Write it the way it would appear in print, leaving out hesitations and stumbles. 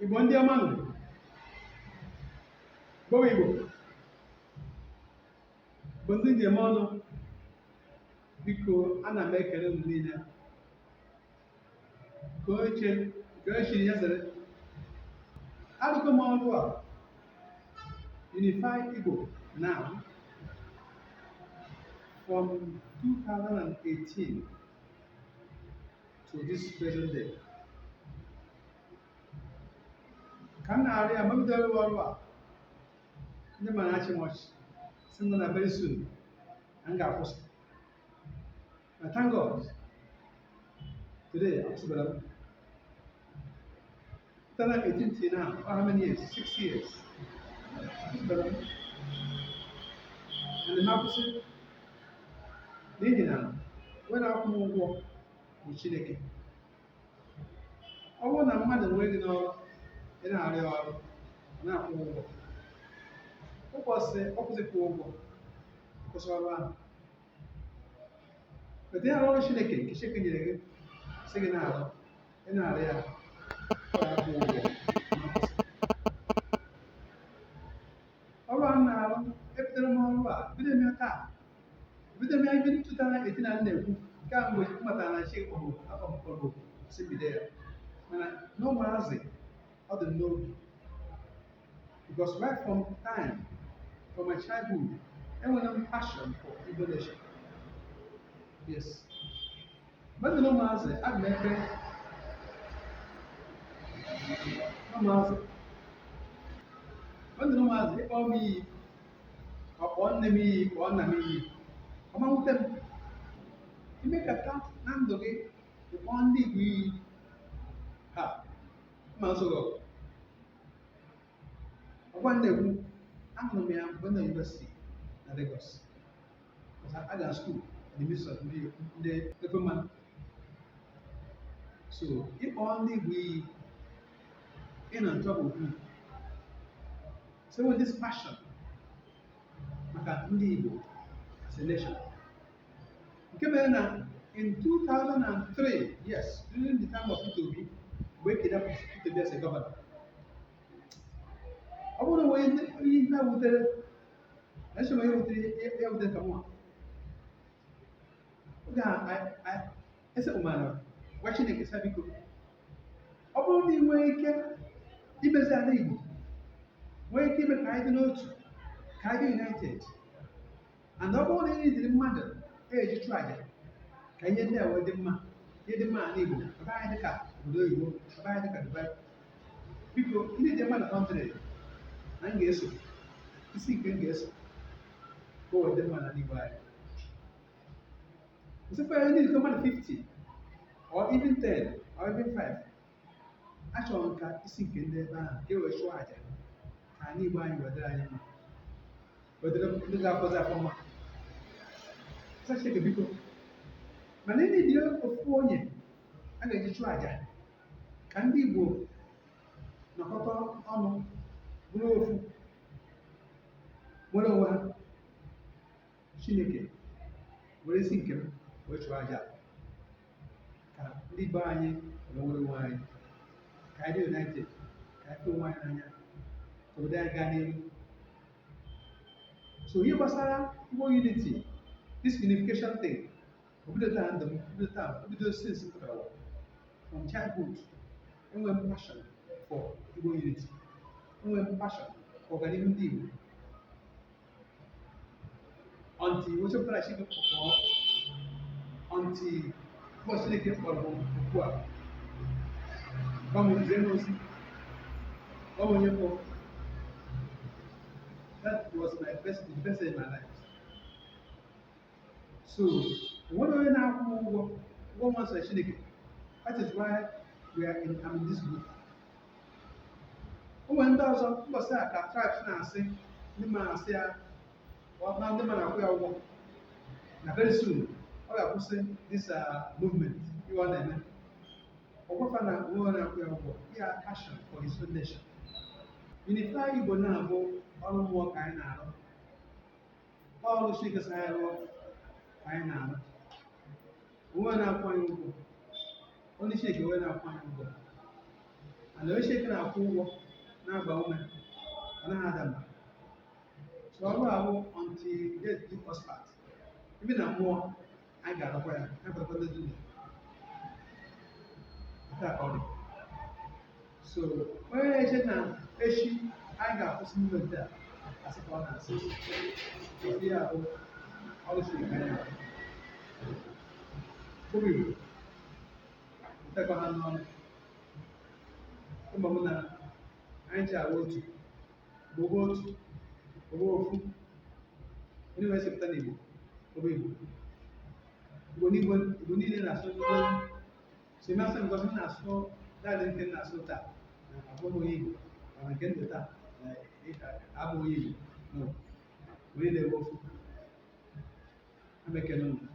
Igbo ndị ọma nụ, Igbo Igbo bụ ndị njem ọnụ. Biko, ana m ekele unu niile ka oche nke o chiri ya zere. Arụgo m ọrụ a, Unify Igbo Now, from 2018 to this present day. Ka m na-arụ ya, mgbe m bidoro ọrụ a, ndị mmadụ na-achị m ọchị, sị m na very soon na m ga-akwụsị. Na thank God, today akwụsịbara m. 2018 till now, how many years? 6 years. Akwụsịbara m, and m akwụsị n'ihi na onye na-akwụ m ụgwọ bụ Chineke. Ọ bụrụ na mmadụ nwee gị n'ọrụ, ị na-arụ ya ọrụ, ọ na-akwụ ụgwọ, ụbọchị ọ kwụsịkwụ ụgwọ, kwụsị ọrụ ahụ. Weta ya, ọrụ Chineke nke Chineke nyere gị, sị gị na-arụ, ị na-arụ ya, ọ ga-akwụ ụgwọ ma kwụsị. Ọrụ a m na-arụ, ebidoro m ọrụ a, bido m ya taa, bido m ya ebe 2018 na m na-ekwu nke a. Mgbe m matara na chi kpọrọ afọ m kpọrọ si bido ya, mana n'ụmụazị ọ dị m n'obi, because right from time, from my childhood, enwere m passion for Igbo nation. Yes, mgbe m dị n'ụmụazị, aga m ekpe n'ụmụazị. Mgbe m dị n'ụmụazị, ịkpọ m iyi, ọ kpọọ nne m iyi, kpọọ nna m iyi, ọ ma nwute m. Imekata na ndụ gị ịkpọ ndị Igbo iyi, ha ma nsogbu ọgwa m na-ekwu. Ahụrụ m ya mgbe m nọ university na Lagos. Because I gara school in the midst of ndị ofe mmanụ. So ịkpọ ndị Igbo iyi, ị nọ in trouble with me. So with this passion maka ndị Igbo as a nation, nke mere na in 2003, yes, during the time of Peter Obi, mgbe e kidnap Peter Obi as a governor, ọ bụrụ na onye ihe wutere na nsogbu, ihe wutere ya, wutere ka mụnwa oge a esekpụ mara gwa Chineke sị, biko, ọ bụrụ na ị nwee ike imezi ala Igbo, nwee ike ime ka anyị dị n'otu, ka anyị dị united, and ọ bụrụ na ị dịrị mmadụ eji chụọ aja ka ihe ndị a wee dị mma, ihe dị mma n'ala Igbo, ebe anyị dị ka obodo oyibo, ebe anyị dị ka Dubai, biko, ndị dị mmadụ 100 na m ga-eso isi nke m ga-eso ka o wee dị mma n'ala Igbo anyị. Nsịkwa ya, ndị dịka mmadụ 50 or even 10 or even 5, achọrọ m ka isi nke ndị ebe ahụ ka e wee chụọ aja ka ala Igbo anyị wee dịrị anyị mma, wee dịrị ndị ga-afọzi afọ mma. Sị Chineke, biko, mana ndị dị ofu onye a ga-eji chụọ aja ka ndị Igbo nọkọta ọnụ, bụrụ ofu, nwere onwe ha, Chineke were isi nke m wee chụọ aja ka ndị be anyị wee nwere onwe anyị, ka anyị dị united, ka anyị fụ onwe anyị n'anya, ka obodo anyị gaa n'ihu. So ihe gbasara Igbo unity, this unification thing, obido taa ndụ m, obido taa, obido since m pụtara ụwa. From childhood, enwere m passion for Igbo unity, enwere m passion for ọganihu ndị Igbo, until wechepụtara Chineke kpọọ, until ụbọchị Chineke kpọrọ m okwu a, gwa m zie m ozi, gwa m onye mbụ. That was my best, the best day in my life. So enwere onye na-akwụ m ụgwọ, ụgwọ m nsọ Chineke. That is why we are in, I'm in this group. O nwere ndị ọzọ, mbọsị a ka tribes na-asị ndị ma asị ya na ndị ma na-akwụ ya ụgwọ, na very soon ọ ga-akwụsị this movement ihe ọ na-eme. Ọ gwafa na onwe ọ na-akwụ ya ụgwọ ya, passion for his own nation. Unify Igbo na-abụ ọrụ mmụọ ka anyị na-arụ, ọrụ Chineke sị anyị rụọ ka anyị na-arụ. Onwe na-akwụ anyị ụgwọ, onye Chineke wee na-akwụ anyị ụgwọ. Ana onye Chineke na-akwụ ụgwọ na-agba ume, ọ naghị ada mba. So ọrụ a bụ until death do us part. Ibi na mmụọ, anyị ga-arụkwa ya, anyị kwadokwa ndị dị ndụ. Nke a ka ọ dị. So onye na-eche na echi anyị ga-akwụsị movement a, asị ka ọ na-asị. Ndị ya bụ ọrụ Chineke anyị na-arụ. Ụmụ Igbo, ntekọ ha n'ọnụ. Ụmụ m na anyị ji awụ otu, gbogbo otu, gbogbo ofu. Onye wee sịpụta n'Igbo, gbogbo Igbo. Igbo n'Igbo, Igbo niile na-asụ n'olu. So ime asụ because m na-asụ daadị nke m na-asụ taa na abụghị onye Igbo, mana nke ndụ taa na abụghị onye Igbo. No. Igbo niile bụ ofu. Amekene unu.